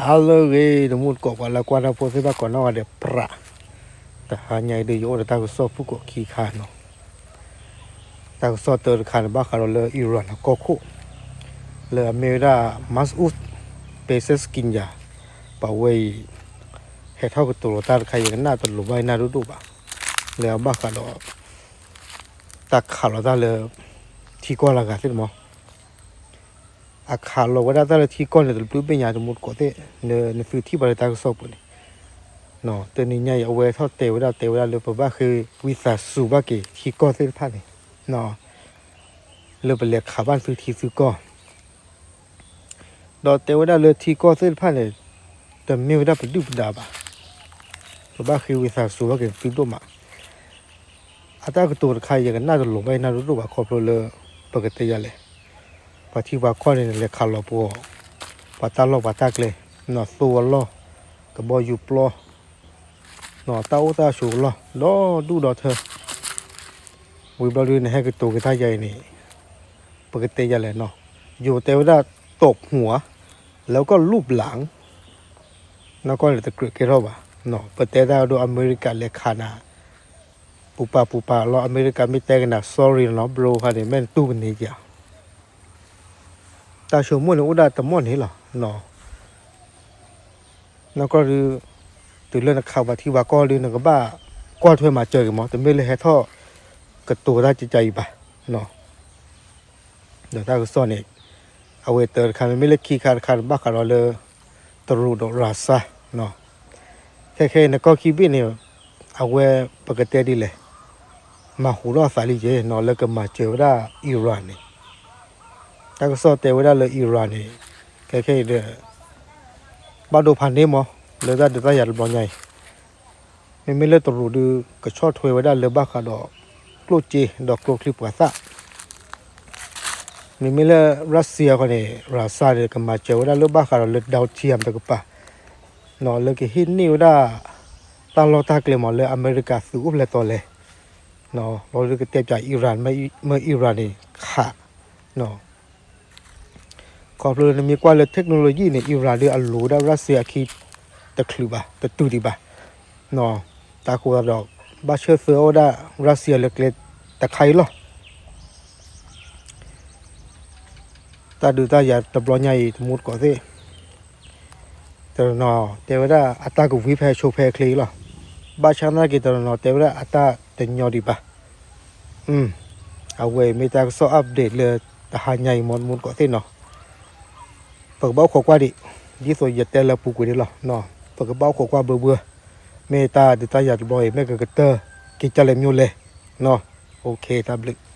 ဟါလၢအဂ့ၤ တမူတကိး ပှၤလၢကွၢ်တၢ်ဖိသ့ၣ်တဖၣ်ကိးနီၢ်ဂၤဒဲး ပြး, တဟါညါအံၤဒီး ယအိၣ်ဒီးတၢ်ကစီၣ်ဖုၣ်ကိာ်ခံခါနီၤ. တၢ်ကစီၣ်တၢတခါန့ၣ် ဘၣ်ဃးဒီးလၢ Iran အကီၢ်ခိၣ် လၢအမ့ၢ်ဝဲဒၣ် Masoud Pezeshkian ပှၤဝဲအံၤ ဟဲထီၣ်ကတိၤလီၤတၢ်တခါ ယကနၣ်တလိၤဘၣ်ယနၢ်ဒိၣ်ဒိၣ်ဘၣ်, လၢအဘၣ်ဃးဒီး တၢ်ခးလီၤတၢ်လၢ ထံကီၢ်လၢအဂၤသ့ၣ်န့ၣ်မး. အခးလီၤဝဲဒၣ်တၢ်လၢထံကီၢ်န့ၣ် တဘျုးဘ့ၣ်ညါတမူတကိးသ့ၣ် လၢနသုထံၣ်ဘၣ်လၢတၢ်ကစီၣ်ပူၤန့ၣ်, တနံၤညါအံၤ အဝဲထီၣ်တဲဝဲဒၣ် တဲဝဲဒၣ်လၢပဘၣ်ဃ့ဝံသးစူၤဘၣ်က့ၤထံကီၢ်သ့ၣ်တဖၣ်န့ၣ်, လၢပလဲၤခးဘၣ်နသုထံသုကီၢ် ဒီးတဲဝဲဒၣ်လၢထံကီၢ်သ့ၣ်တဖၣ်န့ၣ် တမ့ၢ်ဝဲဒၣ်ပဒုၣ်ပဒါဘၣ်, ပဘၣ်ဃ့ဝံသးစူၤဘၣ်က့ၤသုဒိၣ်မး. အတၢ်ကတိၤတခါအံၤ ယကနၣ်တလိၤဘၣ်ယနၢ်ဒိၣ်ဒိၣ်ဘၣ်ခီဖျိလၢ ပကတဲယၤလဲၣ်, ပှၤထံပှၤကီၢ်န့ၣ် လဲၤခးလီၤပှီၤ ပှၤတၢ်လီၢ်ပှၤတၢ်ကျဲ, သိအလီၢ်, ကဘီယူၤပျီ, တၢ်အိၣ်တၢ်ဆိးအလီၢ် ဒီဒူၣ်ဒီထၢ ဝံၤဘျီဒုး နဟဲကတိၤက့ၤတၢ်ယၤအံၤန့ၣ် ပကတဲယၤလဲၣ်နီၤ, ယိၤတဲဝဲဒၣ် တီၣ်ဖှူဧါ, လၢကီၢ်လူၢ်ဘျၣ်, နီၢ်ကီၢ်န့ၣ်တကြၢးကဲထီၣ်ဘၣ်, ပတဲတၢ်ဒိၣ်အမဲရကၤလဲၤခးနၤ, ပူၤပာ်ပူၤပာ်လီၤ အမဲရကၤမ့ၢ်တဲကနၤ sorry နီၤ bro ခါန့ၣ် မ့ၢ်နတူၢ်ကန့ၢ်က့ၤဧါ. တၢ်ဆိကမိၣ်န့ၣ်အိၣ်ဒၣ်တမီၢ်န့ၣ်လီၤ. နီၢ်ကီၢ်ဒုး တုၤလၢနခးပှၤထံပှၤကီၢ်ဒုး နကဘၣ်ကွၢ်ထွဲမၤစၢၤက့ၤမး တမ့ၢ်လၢဟဲထီၣ်ကတိၤတၢ်ကကါအံၤဘၣ်. ဒီးတၢ်ကစီၣ်န့ၣ် အဝဲတၢတခါ မ့မ့ၢ်လၢခံခါတခါန့ၣ် ဘၣ်ဃးဒီးလၢ တရူးဒီးရၤစၢ် ခဲခဲအံၤန့ၣ် ကီၢ်ခံဘ့ၣ်န့ၣ် အဝဲပကတဲဒ်လဲၣ်, မၤဟူးထီၣ်အသးလံက့ၤနီၤ လၢကမၤစၢၤဝဲဒၣ် Iran န့ၣ်, တၢ်ကစီၣ်တဲဝဲဒၣ်လၢ Iran န့ၣ် ခဲခဲအံၤဒီး ဘၣ်ဒိဖးန့ၢ်မး လၢတၢ်ဒုးတၢ်ယၤတဘျီညါအံၤ, မ့မ့ၢ်လၢတရူးဒုး ကဆီၣ်ထွဲဝဲဒၣ်လၢဘၣ်ဃးဒီး ကျိၣ်စ့ဒီးကျိချံမျိာ်သၣ် မ့မ့ၢ်လၢ Russia ခီန့ၣ် Russia ဒီး ကမၤစၢၤဝဲဒၣ်လၢဘၣ်ဃးဒီးလၢ Dotium တကပၤ လၢကဟ့ၣ်န့ၢ်ဝဲဒၣ် တၢ်လီၢ်တၢ်ကျဲမးလၢအမဲရကၤသုးအိၣ်ဖျဲၣ်တီလဲၣ်, လီၤဒုးကတဲပၠး Iran မ့ၢ် Iran န့ၣ် ခး ခီဖျိလၢနမ့ၢ်ကွၢ်လၢ technology န့ၣ် Iran ဒုးအလိၤဝဲဒၣ် Russia အခံတချုးဘၣ် တတုၤဒံးဘၣ်, တၢ်ဃိသးဒီး ဘၣ်ဆၢသၢအီၣ်ဝဲဒၣ် Russia လၢကျဲတခါအံၤလီၤ. တၢ်ဒုးတၢ်ယၤတဘျီညါအံၤ တမူတကိးသ့ၣ် တနီၤနီၤတဲဝဲဒၣ်အတၢ်ကဝံၤဖဲဆိဖဲချ့အံၤလီၤ. ဘၣ်ဆၣ်သနာ်က့တနီၤနီၤတဲဝဲဒၣ်အတၢ်တညီဒံးဘၣ်. အဝဲအံၤမ့ၢ်တၢ်ကစီၣ် update လၢတဟါညါအံၤ မ်တမူတကိးသ့ၣ်နီၤ. ပကဘၣ်အိၣ်ခိးကွၢ်ဒံး ဒ်သိးယတဲလၢပူၤကွံာ်န့ၣ်လီၤ. ပကဘၣ်အိၣ်ခိးကွၢ်ဘၢဘၢ, မ့ၢ်တၢ်ဒုးတၢ်ယၤတဘျီအံၤ မ့ၢ်ကကတၢၢ်က့ၤကၢ်လဲၤမိၢ်လဲၣ်. တၢ်ဘျုး